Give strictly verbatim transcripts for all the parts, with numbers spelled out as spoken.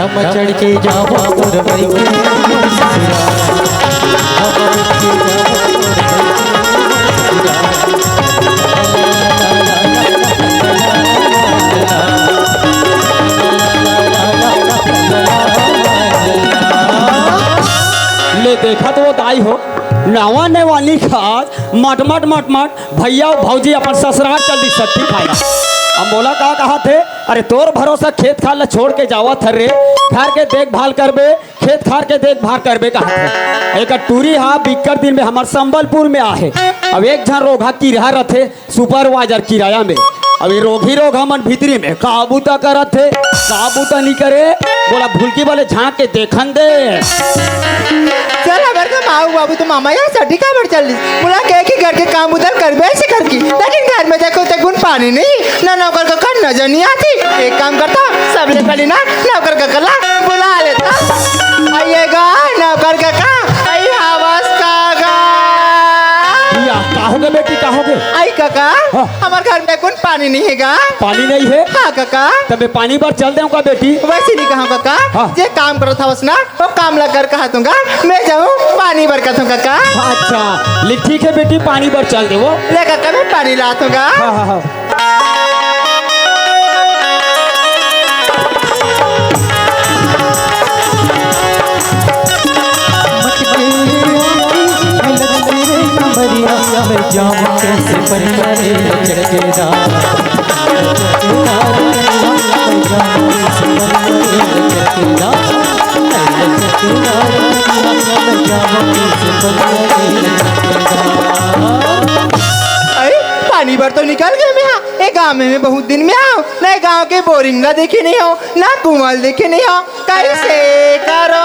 हम चढ़ के जाबो तोर बइके मोर ससुरा। ले देखत वो दाई हो, नवा नवा निखार, मट मट मट मट, भैया अउ भौजी अपन ससुराल चल दी सट्ठी खाए ला। अब मोला का कहा थे, अरे तोर भरोसा खेत खार ला छोड़ के जावत हर रे, घर के देखभाल करबे, खेत खार के देखभाल करबे कहा थे। एक टूरी हा बिक्कट दिन में हमर संबलपुर में आहे। अब एक झन रोगहा किरहा रथे, सुपरवाइजर किराया में। अब ये रोगही रोगहा मन भीतरी में का बूता करत हे, का बूता नी करे, बोला भुलकी वाले झांक के देखन दे। चल, हमर तो माऊ बाबू तो मामा यहाँ सटी काबर चल ली। बोला के कि घर के काम उधर करबे ऐसे करके, लेकिन घर में देखो तो गुन पानी नहीं, ना नौकर का कर नजर नहीं आती। एक काम करता, सबले पहले ना नौकर का कला बुला लेता। आइएगा नौकर का का, आई हवस का गा। या, का होगे बेटी, का होगे? आई काका, हाँ। हमर घर में कुन पानी नहीं हे गा। पानी नहीं हे? हाँ काका। तबे पानी बर चल देहूँ का बेटी? वैसे नहीं कहा काका, हाँ। जे काम करत हवस ना, वो काम ला कर कहा दूंगा, मैं जाऊँ पानी बर कहूँ काका। अच्छा, ले ठीक है बेटी, पानी बर चल देवो। ले काका, मैं पानी लात हूँ गा। हाँ, हाँ, हाँ। अरे, पानी बर तो निकल गए मैं, हाँ। ए गाँव में मैं बहुत दिन में आऊँ, ना ए गाँव के बोरिंग ला देखे नहीं हो, ना कुआं देखे नहीं हो, कैसे करो?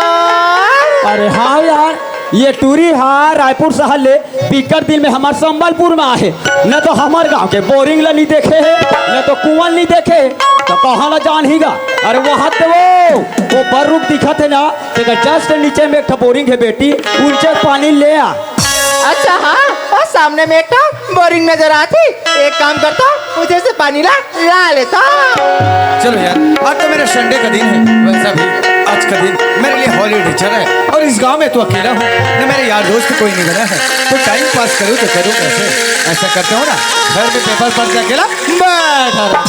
अरे हाँ यार, ये टूरी हा रायपुर शहर ले बिक्कट दिन में हमर संबलपुर में आहे, न तो हमर गांव के बोरिंग ला नहीं देखे हे, न तो कुआं नहीं देखे हे, तो कहाँ ला जानही गा? अरे वहाँ ते वो, वो बर रुख दिखत हे ना, तेकर just नीचे में एक ठो बोरिंग हे बेटी, उनसे पानी ले आ। अच्छा हाँ, वो सामने में एक ठो बोरिंग नजर आती। एक काम करता, उधर से पानी ला, ला लेता। चलो यार, आज तो मेरा संडे का दिन है, वैसा भी आज का दिन मेरे लिए हॉलीडे चल रहा है और इस गांव में तो अकेला हूँ, न मेरे यार दोस्त कोई नहीं बना है, तो टाइम पास करूँ तो करूँ कैसे? ऐसा करता हूँ ना, घर में पेपर पढ़ के अकेला बैठा रहता।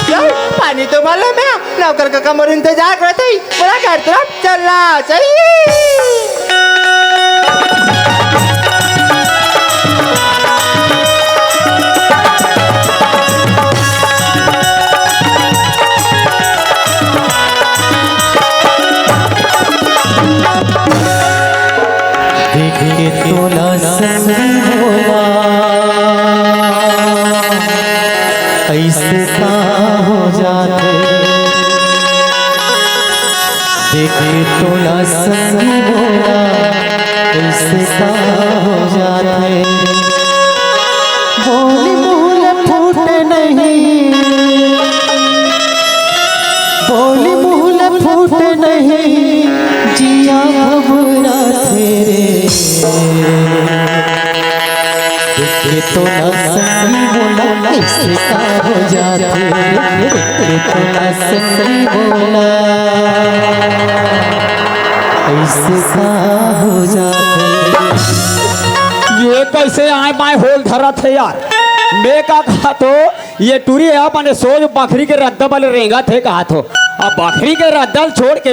क्यों? पानी तो मालूम है, नौकर काका मोर इंतजार करत ही, बोला घर तरफ चला चाहिए। देख के तोला संगी मोला, ऐसे का हो जाथे। देख के तोला संगी मोला, ऐसे का हो जाथे। बोली मुँह ले फूट नहीं, बोली मुँह ले फूट नहीं, जिया घबराथे रे। देख के तोला संगी मोला, ऐसे का हो जाथे रे। देख के तोला संगी मोला, ऐसे का हो जाथे। ये कैसे आय बाय होल धरत हे यार? मैं का कहा तो, ये टूरी हे अपने सोझ बखरी के रद्दा वाले रेंगत हे कहा तो। अब बखरी के रद्दा ल छोड़ के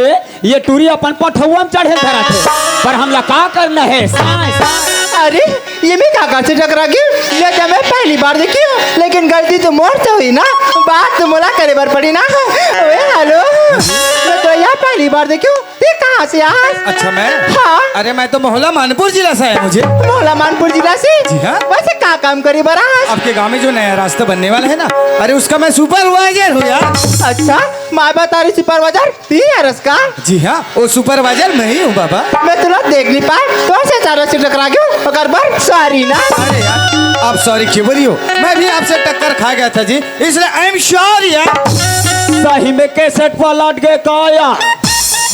ये टूरी अपन पठौवा में चढ़े धरत हे, पर हमला का करना हे? साय, साय। अरे, ये मैं काका से टकरा गई? ये तो मैं पहली बार देखी हूँ, लेकिन गलती तो मोर से हुई ना, बात तो मोला करे बर पड़ी ना। ओए, हेलो, मैं तो यहाँ पहली बार देखी हूँ, ये कहाँ से आस? अच्छा, मैं? हाँ। अरे, मैं तो मोहला मानपुर जिला से आया हूँ जी। मोहला मानपुर जिला से? जी हाँ। वैसे का काम करी बर आस? आपके गांव में जो नया रास्ता बनने वाला है ना, अरे, उसका मैं सुपरवाइजर हूँ यार। अच्छा, मैं बता रही सुपरवाइजर, तीन यार उसका? जी हाँ, वो सुपरवाइजर मैं ही हूँ बाबा। मैं तुला देख नहीं पाए, तो ऐसे चारों से टकरा गयो, अगर बर सॉरी ना। अरे यार, आप सॉरी क्यों बोलियो? मैं भी आपसे टक्कर खा गया था जी, इसलिए I am sorry यार। सही में कैसेट पलट गए का यार?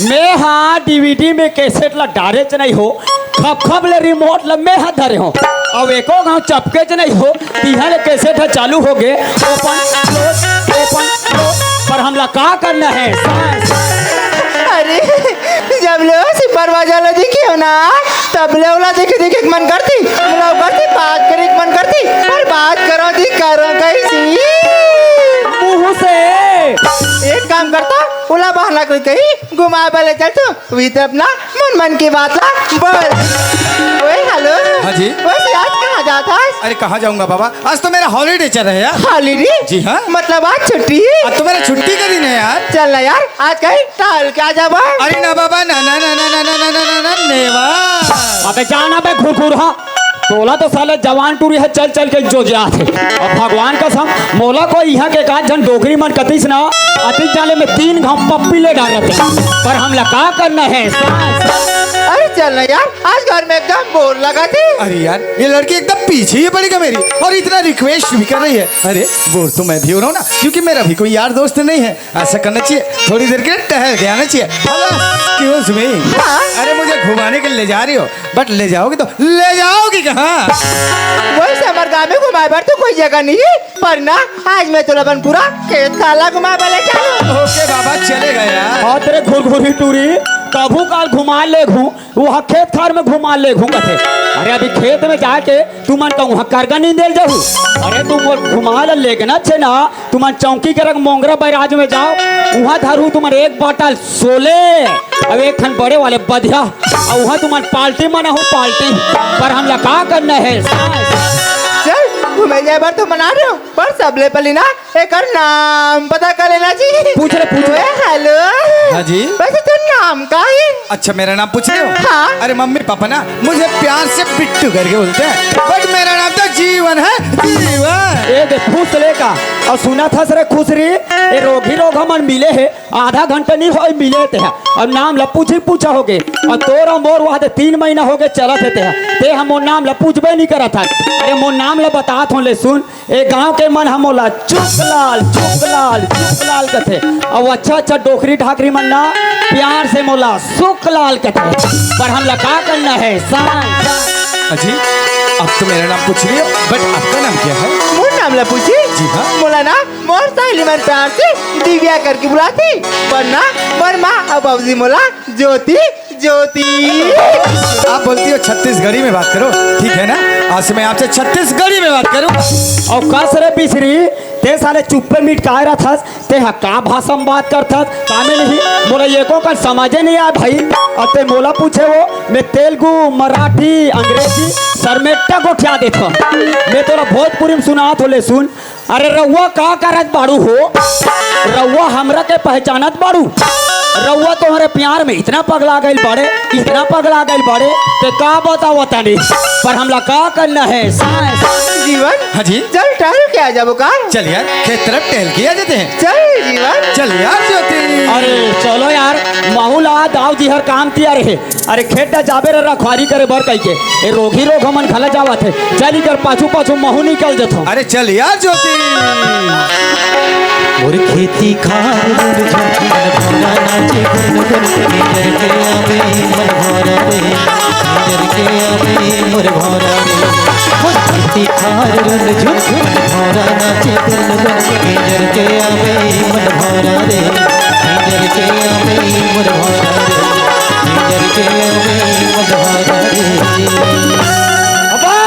मैं हाँ डीवीडी में कैसेट ला डारे च नहीं हो, खप खप ले रिमोट ला मैं हा धरे हो। अब एको घाव चपके च नहीं हो, तिहा ले कैसेट हा चालू हो गे, ओपन, क्लोज, ओपन, क्लोज। पर हमला का करना है? साय, साय। ले सुपरवाइजर ला देखे हो ना, तब ले ओला देखे देखे के मन करती, ओला ओकर से बात करे के मन करती, पर बात करो जी, करो कैसी? मुंह से। एक काम करता, ओला बहाना कर कहीं घुमा बले चल तू, वी तो अपना मन मन की बात ला बोल। ओए हेलो। हाँ जी। वैसे आज कहाँ जात हस? अरे कहाँ जाऊंगा बाबा, आज तो मेरा हॉलीडे चल रहा है यार। हॉलीडे? जी हाँ। मतलब आज छुट्टी? आज तो मेरा छुट्टी का दिन है यार। चल ना यार, आज कहीं टहल के आ जाबो। अरे ना बाबा, ना, ना, नेवा। अबे जाना बे घुरघुरहा। तोला तो साले जवान टूरी ह चल चल के जो जात हे। अब भगवान कसम, मोला कोई इहाँ के एक आध झन डोकरी मन कतिस ना, अतिक जाले में तीन घाव पप्पी ले डारत हे। पर हमला का करना हे? अरे चल ना यार, आज घर में एकदम बोर लगत हे। अरे यार, ये लड़की एकदम पीछे ही पड़ी गा मेरी, और इतना रिक्वेस्ट भी कर रही है। अरे बोर तो मैं भी हो रहा हूँ ना, क्योंकि मेरा भी कोई यार दोस्त नहीं है। ऐसा करना चाहिए, थोड़ी देर के लिए टहल के आना चाहिए। Hello, excuse me. हाँ? अरे मुझे घुमाने के लिए ले जा रही हो, बट ले जाओगी तो ले जाओगी कहाँ? वैसे हमारे गांव में घुमाए बर तो कोई जगह नहीं है, पर ना आज मैं तोला अपन पूरा खेत खार ला घुमाए बर ले जाऊँ। ओके बाबा, चलेगा यार। हाँ तेरे घुरघुरी टूरी, कभू काल घुमा ले घू, वो खेत खार में घुमा ले घू कथे। अरे अभी खेत में जाके तुमन का उहाँ करगा नींदे ल जाहू। अरे तुम वो घुमा ल लेगना छे ना, तुमन चौकी के रंग मोंगरा बैराज में जाओ, उहाँ धरू तुमन एक बाटल सोले, अब एक ठन बड़े वाले बधिया, और उहाँ तुमन पाल्टी मनाहू पाल्टी। पर हमला का करना हे? चल, घूमे जाए बर तो मना रहे हो, पर सबले पहले ना एकर नाम पता कर लेना चाहिए। पूछ ले, पूछ ले। ओए, हेलो। हाँ जी। वैसे तोर नाम का हे? अच्छा, मेरा नाम पूछ रहे हो? हाँ। अरे मम्मी पापा ना मुझे प्यार से बिट्टू करके बोलते हैं, बट मेरा नाम तो जीवन है, जीवन। ए दे फुसले का। अउ सुनत हस रे खुसरी, ए रोगी रोग हमन मिले हे, आधा घंटा नहीं होय मिले ते ह। अउ नाम ल पूछी पूछा होगे। अउ तोर अउ मोर वहाँ दे तीन महीना होगे चलत हे ते ह। ते ह मोर नाम ल पूछबे नहीं करत हस। अरे मोर नाम ल बतात हों ले सुन। ए गांव के मन ह मोला चुकलाल, चुकलाल, चुकलाल कथे। अउ अच्छा अच्छा डोकरी ढाकरी मन ना प्यार से मोला सुकलाल कथे। पर हमला का करना हे? साय, साय। अजी, आप तो मेरा नाम पूछ रही हो, बट आपका नाम क्या है? मोर नाम ला पूछी? जी हाँ। मोला ना मोर सहेली मन प्यार से दिव्या करके बुलाथे, पर ना मोर माँ अउ बाबूजी मोला ज्योति, ज्योति। आप बोलती हो छत्तीसगढ़ी में बात करो, ठीक है ना? आज से मैं आपसे छत्तीसगढ़ी में बात करूँ। अउ कस रे बिसरी, ते साले चुप्पे मिटकाए रथस, ते ह का भाषा में बात करथस, का में नहीं, मोला एको कन समझे नहीं आय भाई। अउ ते मोला पूछे हो, मैं तेलुगु, मराठी, अंग्रेजी समेट्टा गोठिया देथों। मैं तोला भोजपुरी में सुनात हों ले सुन। अरे रउआ का करत बाड़ू हो? रउआ हमरा के पहचानत बाड़ू? रउआ तोहरे प्यार में इतना पगला गइल बाड़े, इतना पगला गइल बाड़े, ते का बतावा तनी? पर हमला का करना हे? साय, साय। जीवन, हाँ जी। चल टहल के आ जाबो का? चल यार, खेत तरफ टहल के आ जाते हैं। चल जीवन। चल यार ज्योति। अरे चलो यार, महू ला दाऊ जी हर काम तिया रहे। अरे खेत डा जाबे रे रखवारी करे बर कहिके, ए रोगी रोग हमन घला जावत हे। चल इकर पाछू पाछू महू निकल जथों। अरे चल यार ज्योति। मोर खेती खार रुन झुन, मन भौरा नाचे गुन गुन, नींदर के आवे मन भौरा रे, नींदर के आवे मोर भौरा रे। मोर खेती खार रुन झुन, मन भौरा नाचे गुन गुन, नींदर के आवे मन भौरा रे, नींदर के आवे मोर भौरा रे। अबे!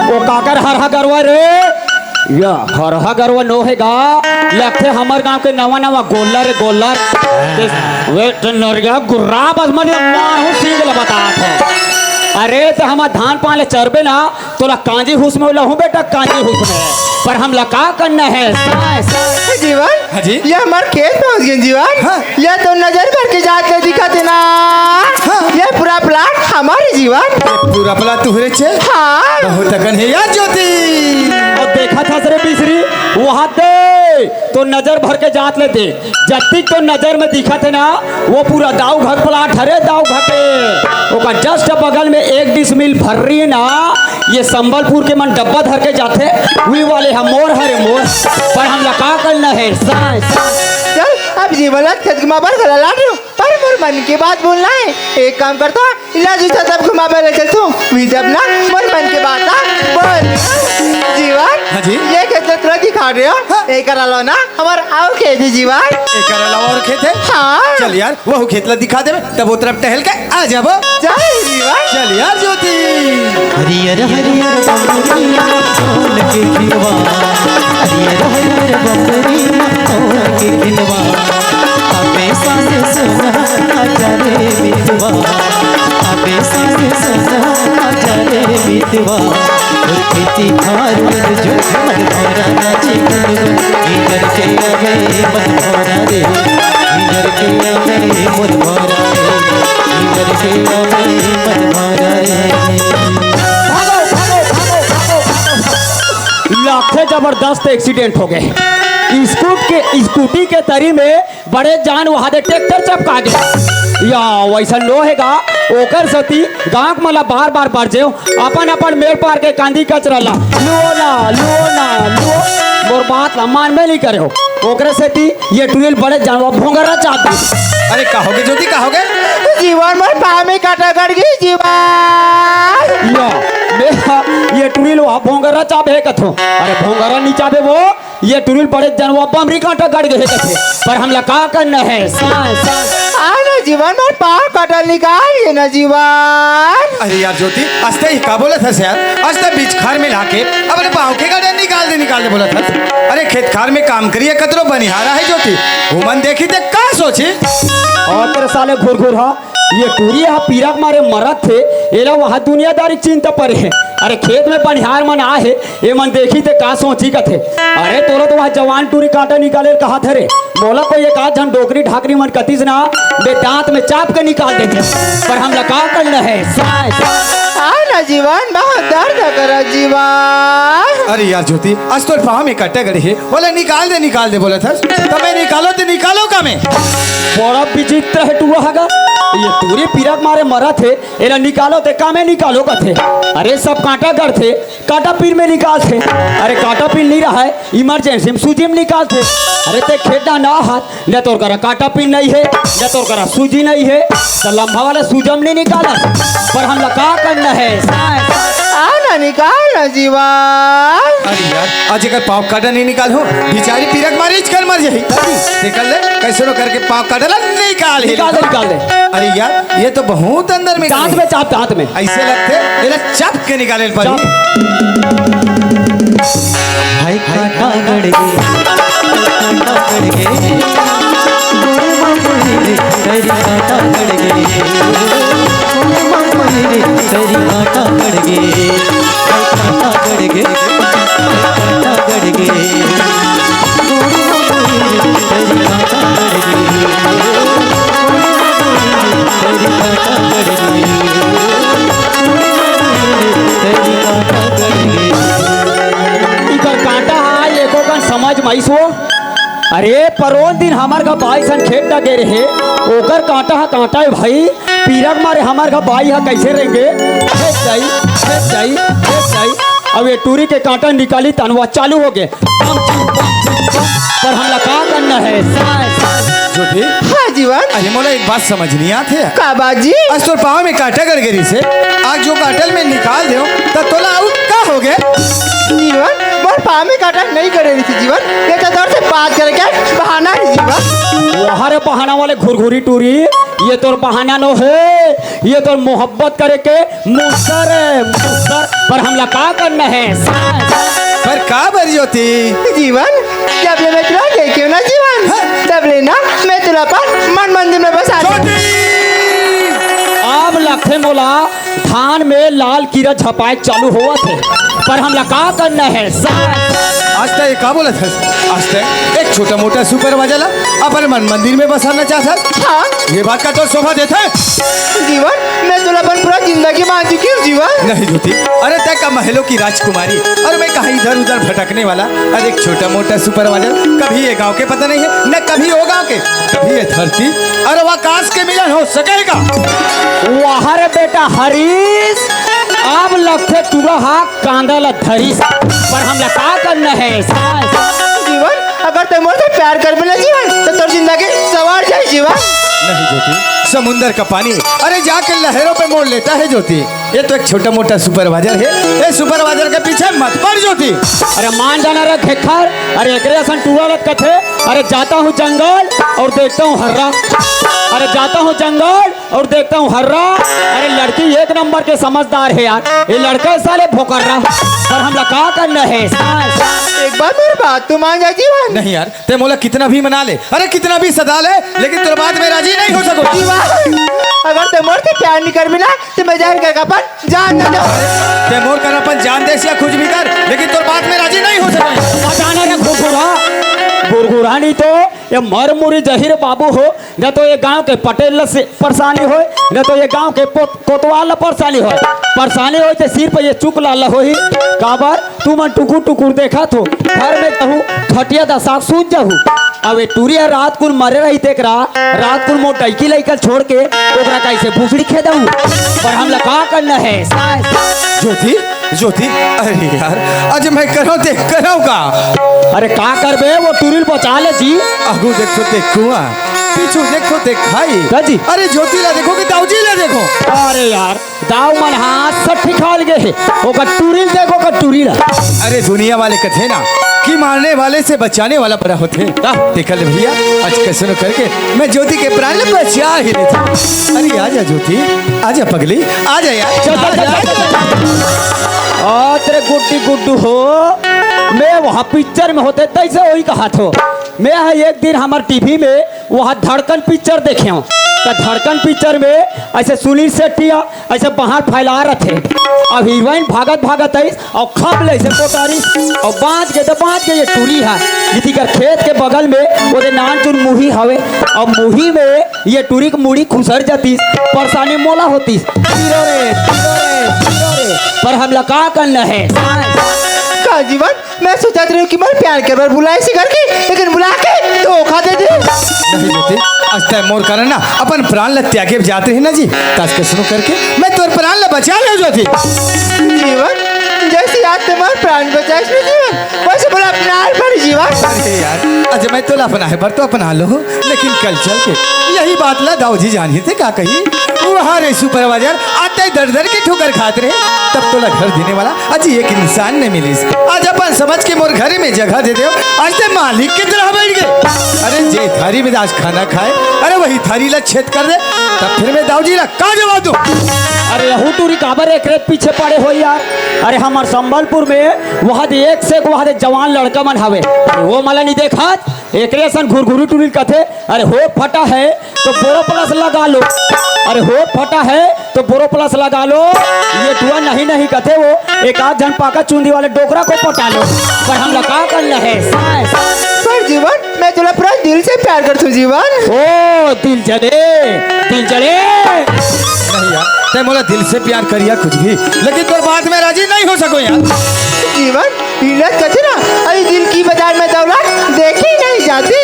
ओ काकर हरहा गरवा रे? या हरहा गरवा नो हे गा? लगथे हमर गांव के नवा नवा गोल्लर रे गोल्लर। ते, वे ते नरिया गुर्रा बस मन माहू सींग ल बतात हो। अरे ते हमर धान पान ले चरबे ना, तोला कांजी हुस में लहूं बेटा, कांजी हुस में। पर हमला का करना हे? साय, साय। जीवन, हाँ जी। ये हमर खेत पहुंच गे जीवन। हाँ। ये तो नजर भर के जात ले दिखत हे ना। हाँ। ये पूरा प्लाट हमर हे जीवन। ये पूरा प्लाट तुहरे छे? हाँ। बहुत अकन हे यार ज्योति। अउ देखत हस रे बिसरी, वहाँ दे तो नजर भर के जात ले दे। जतिक तो नजर में दिखत हे ना, वो पूरा दाऊ घर प्लाट हरे, दाऊ घर के। ओकर just बगल में एक डिसमिल भर्री हे ना, ये संबलपुर के मन डब्बा धर के जाथे, वी वाले ह मोर हरे मोर। पर हमला का करना हे? साय, साय। चल, अब जीवन ला खेत घुमा बर घला लाने हो, पर मोर मन के बात बोलना हे। एक काम करता, इला जूता तब घुमा बर ले चलथों, वी जब ना मोर मन के बात ना बोल। जीवन, हाँ जी। ये खेत ला तोला दिखा रहे हो, हाँ। एकर अलावा ना हमर अउ खेत हे जीवन। एकर अलावा अउ खेत हे? हाँ। चल यार, वहू खेत ला दिखा देबे, तब ओ तरफ टहल के आ जाबो। चल जीवन। चल यार ज्योति। हरियर हरियर बकरी तोल के खिलवा, हरियर हरियर बकरी तोल के खिलवा। अबे साँझ सोना जा रे मितवा, अबे साँझ सोना जा रे मितवा। और खेती खार में जो मन भरा नाचे कनवा, इधर के आवे मन भरा रे, इधर के आवे मन भरा रे, इधर के आवे मन भरा रे। भागो, भागो, भागो, भागो, भागो। लगथे जबरदस्त एक्सीडेंट हो गए। स्कूट के, स्कूटी के तरी में बड़े जान वहा दे ट्रैक्टर चपका गे। या वैसा नो हे गा, ओकर सेती गाँव मन ला बार बार बरजेव, अपन अपन मेड़ पार के कांदी कचरा ला लुओ ना, लुओ ना, लुओ। मोर बात ला मान में नहीं करे हो, ओकरे सेती ये टुरी ल बड़े जानवर भोंगरा चाप दे। अरे का होगे ज्योति, का होगे? जीवन मोर पाँव में कांटा गड़ गे जीवन। या, बे, ये टुरी ल वहा भोंगरा चाबे कथो। अरे भोंगरा नी चाबे वो, ये टुरी ल बड़े जानवर बमरी कांटा गड़ गे हे कथे, पर हमला का करना हे? सांस, सांस। आ ना जीवन, मोर पाँव कांटा निकाल ये ना जीवन। अरे यार ज्योति, अस्ते ही का बोलत हस यार? अस्ते बीच खार में लाके अपने पाँव के कांटा निकाल दे, निकाल दे बोलत हस। अरे खेत खार में काम करिए, कतरो बनिहार आहे ज्योति, उमन देखी ते का सोची? और तेरे साले घुरघुर हा, ये टुरी हा पीरा के मारे मरत हे, एला वहाँ दुनियादारी के चिंता परे हे। अरे खेत में बनिहार मन आहे, ए मन देखी ते का सोची कथे। अरे तोला तो वह जवान टुरी कांटा निकाले ल कहा थे रे। मोला कोई एक आध झन डोकरी ढाकरी मन कतिस ना, बे दांत में चाप के निकाल देते। पर हमला का करना हे? सांय, सांय। आ ना जीवन, बहुत दर्द करा जीवन। अरे यार ज्योति, आज तोर पाँव में कांटा गड़े हे, ओला निकाल दे, निकाल दे बोलत हस। त मैं निकालो ते निकालो का मैं? बड़ा विचित्र हे टुरा हा गा। ये टुरी पीरा के मारे मरत हे, एला निकालो ते का मैं निकालो कथे। अरे सब कांटा गड़थे, कांटा पिन में निकालथे। अरे कांटा पिन नहीं रहा है, इमरजेंसी में सूजी में निकालथे। अरे ते खेत डांडा हाथ, न तोर करा कांटा पिन नहीं है, न तोर करा सूजी नहीं है, त लंबा वाला सूजा में नहीं निकाला। पर हमला का करना है? सांय, सांय। आ ना निकाल ना जीवन। अरे यार, आज एकर पाँव कांटा नहीं निकाल हो, बिचारी पीरा के मारे इचकर मर जाही। निकाल ले, कैसे नो करके पाँव कांटा ला निकाल ही। निकाल दे, निकाल दे। अरे यार, ये तो बहुत अंदर में दांत गई। में चाप, दांत में। ऐसे लगथे, एला चाप के निकाले ल पड़ी। चाप। हाय कांटा गड़ गे, कांटा गड़ गे, गोड़ मामूली रे, तेरी कांटा गड़ गे, गोड़ मामूली रे, तेरी कांटा गड़ गे, हाय कांटा गड़ गे, कांटा गड़ गे। इकर कांटा हा एको कन समझ म आइस वो। अरे परोन दिन हमर घर बाई सन खेत डगे रहे, ओकर कांटा हा कांटा हे भाई। पीरा के मारे हमर घर बाई हा कैसे रेंगे? हे जाई, हे जाई, हे जाई। अब ये टूरी के कांटा निकाली तनवा चालू हो गए। Bomb, bomb, bomb, bomb, bomb. पर हमला का करना है? सांय, सांय। ज्योति? हाँ जीवन। अरे मोला एक बात समझ नहीं आत हे। का बात जी? आज तोर पाँव में कांटा गड़ गे रिहिसे, आज जो कांटा ल मैं निकाल देव, त तोला अउ का हो गए? जीवन, मोर पाँव में कांटा नहीं गड़े रिहिसे जीवन, ये तो तोर से बात करे के बहाना हे जीवन। वाह रे बहाना वाले घुरघुरी टूरी, ये तोर बहाना नो हे, ये तोर मोहब्बत करे के मुसर हे, मुसर। पर हमला का करना है? सांय, सांय। पर का बर ज्योति? जीवन, जब ले मैं तुला देखेव ना जीवन, हाँ। तब ले ना मैं तुला अपन मन मंदिर में बसा दूँ। ज्योति! अब लगथे मोला धान में लाल कीरा झपाए चालू होवत हे, पर हमला का करना है? सांय। आज तैं ये का बोलत हस? आज तैं एक छोटा मोटा सुपरवाइजर ला अपन मन मंदिर में बसाना चाहत हस? हाँ। ये बात का तोर शोभा देथे? जीवन, मैं तुला अपन पूरा जिंदगी मान चुकी हूँ जीवन। नहीं ज्योति, अरे तैं का महलों की राजकुमारी और मैं कहाँ इधर उधर भटकने वाला। अरे एक छोटा मोटा सुपरवाइजर, कभी ये गांव के पता नहीं है, न कभी वो गांव के, कभी ये धरती और वो आकाश के मिलन हो सकेगा? वाह रे बेटा हरीश, अब लगथे टूरा हा कांदा ला धरिस, पर हमला का करना है? सांय, सांय। जीवन, अगर तैं मोर से प्यार करबे ना जीवन, तो तोर जिंदगी सवार जाए जीवन। नहीं ज्योति, समुंदर का पानी, अरे जाके लहरों पे मोड़ लेता है ज्योति। ये तो एक छोटा मोटा सुपरवाइजर है, ये सुपरवाइजर के पीछे मत पड़ ज्योति। अरे मान जाना रे खेखर, अरे एकरे असन टूरा लत कथे, अरे जाता हूँ जंगल और देखता हूँ हर्रा। अरे जाता हूँ जंगल और देखता हूँ हर्रा। अरे लड़की एक नंबर के समझदार है यार, ये लड़का साले भोकर्रा, पर हमला का करना है? सा, सा। एक बार मोर बात तो मान जा जीवन। नहीं यार, ते मोला कितना भी मना ले, अरे कितना भी सदा ले, लेकिन तोर बात में राजी नहीं हो सको। जीवन, अगर ते मोर से प्यार नहीं कर मिला तो मैं जान कर अपन जान दे दो। ते मोर कर अपन जान दे या कुछ भी कर, लेकिन तोर बात में राजी नहीं हो सको। बताना रे घुरघुरा, घुरघुरा नहीं तो ये मर मुरी जहीर बाबू हो, न तो ये गांव के पटेल ल से परेशानी होय, न तो ये गांव के पोत-, कोतवाल ल परेशानी होय। परेशानी होय ते सिर्फ ये चुकलाल ल होही। काबर तुमन टुकुर टुकुर देखत हो, घर में कहूँ खटिया दसा सूझ जाहू। अब ये टूरी ह रात कुन मरे रही तेकरा, रात कुन मोर डैकी लइका छोड़ के ओकरा कैसे भूसड़ी खेदहू? पर हमला का करना है? साय, साय। ज्योति, ज्योति, अरे यार, आज मैं करो ते करो का? अरे का करबे, वो टूरी ल बचा ले जी। आगू देखो ते कुआं, पीछू देखो ते खाई। का जी? अरे ज्योति ला देखो कि दाऊजी ला देखो? अरे यार, दाऊ मन हाथ से ठिकाल गए हे। ओकर टूरी ल देखो, ओकर टूरी ला। अरे दुनिया वाले कथे ना कि मारने वाले से बचाने वाला बड़ा होथे। हाँ। देख ले भैया, आज कैसे न करके मैं ज्योति के प्राण ल बचा ही लेता। अरे आजा ज्योति, आजा पगली, आजा यार, चल, चल, आजा, चल, चल, आजा। चल, चल। आ, तेरे गुड्डी गुड्डू हो, मैं वहाँ पिक्चर में होते तैसे वही कहा थो। मैं ह एक दिन हमर टीवी में वहाँ धड़कन पिक्चर देखे हूँ। तो धड़कन पिक्चर में ऐसे सुनील शेट्टी आ, ऐसे बाहर फैला रथे। अब हीरोइन भागत भागत आइस और खप ले ऐसे कोटारी और बांच के तो बांच के ये टूरी है। इति कर खेत के बगल में ओदे नान चुन मुही हवे और मुही में ये टूरी के मुड़ी खुसर जातीस, परेशानी मोला होतीस। पीरो रे, पीरो रे, पीरो रे। पर हमला का करना है? का जीवन? मैं सोचत रही हूँ कि मोर प्यार के बर बुलाए से करके, लेकिन बुला के धोखा दे दे। नहीं बेटी, आज तय मोर कारण ना अपन प्राण ल त्यागे जाते हैं ना जी, ताज के सुनो करके मैं तोर प्राण ल बचा ले जो थी। जीवन, जैसे आज ते मोर प्राण बचाइस ना जीवन, वैसे बोला अपना पर जीवन। अरे यार, आज मैं तोला अपना है बर तो अपना लो, लेकिन कल चल के यही बात ला दाऊ जी जानी थे का कही, वहाँ रे सुपरवाइजर आते दर दर के ठोकर खात रहे, तब तोला घर देने वाला अजी एक इंसान नहीं मिलिस। आज अपन समझ के मोर घर में जगह दे दे, आज ते मालिक की तरह बैठ गए। अरे जे थारी में आज खाना खाए, अरे वही थारी ला छेद कर दे, तब फिर मैं दाऊ जी ला का जवाब दूं? अरे यहू टूरी काबर एकरे पीछे पड़े हो यार? अरे हमर संबलपुर में वहाँ दे एक से एक वहाँ दे जवान लड़का मन हवे, अरे वो मला नहीं देखत, एकरे असन घुरघुरी टूरी कथे। अरे हो फटा है तो बोरो प्लस लगा लो, अरे हो फटा है तो बोरो प्लस लगा लो। ये टुआ नहीं नहीं कथे वो, एक आध झन पाका चुंदी वाले डोकरा को पटा लो। पर हमला का करना है? साय, साय। पर जीवन, मैं तोला पूरा दिल से प्यार करथूं जीवन। ओ दिल जले, दिल जले। नहीं यार, ते मोला दिल से प्यार करिया कुछ भी, लेकिन तोर बात में राजी नहीं हो सको यार। जीवन, इला कथे ना, अरे दिल की बाजार में दौलत देखी नहीं जाती,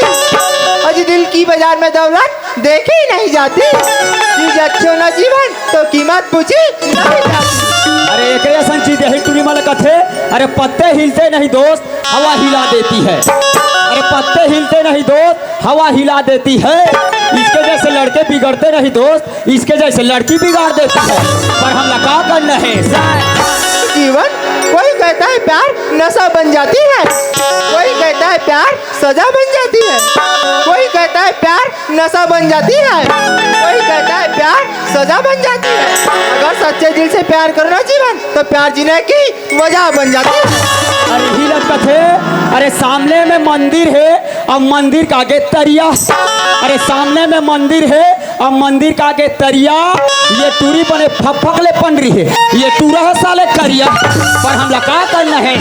अरे दिल की बाजार में दौलत देखी नहीं जाती। चीज अच्छी हो ना जीवन, तो कीमत पूछी नहीं जाती। अरे एकरे असन चीज यही टूरी मला कथे। अरे पत्ते हिलते नहीं दोस्त, हवा हिला देती है। अरे पत्ते हिलते नहीं दोस्त, हवा हिला देती है। इसके जैसे लड़के बिगड़ते नहीं दोस्त, इसके जैसे लड़की बिगाड़ देती है। पर हमला का करना है? जीवन, कोई कहता है प्यार नशा बन जाती है, कोई कहता है प्यार सजा बन जाती है, कोई कहता है प्यार नशा बन जाती है, कोई कहता है प्यार सजा बन जाती है। अगर सच्चे दिल से प्यार करो ना जीवन, तो प्यार जीने की वजह बन जाती है। अरे ही लग कथे, अरे सामने में मंदिर है, अब मंदिर का आगे तरिया। अरे सामने में मंदिर है, अब मंदिर का आगे तरिया। ये टूरी बने फकफक ले पन रही है, ये टूरा है साले करिया। पर हमला का करना है?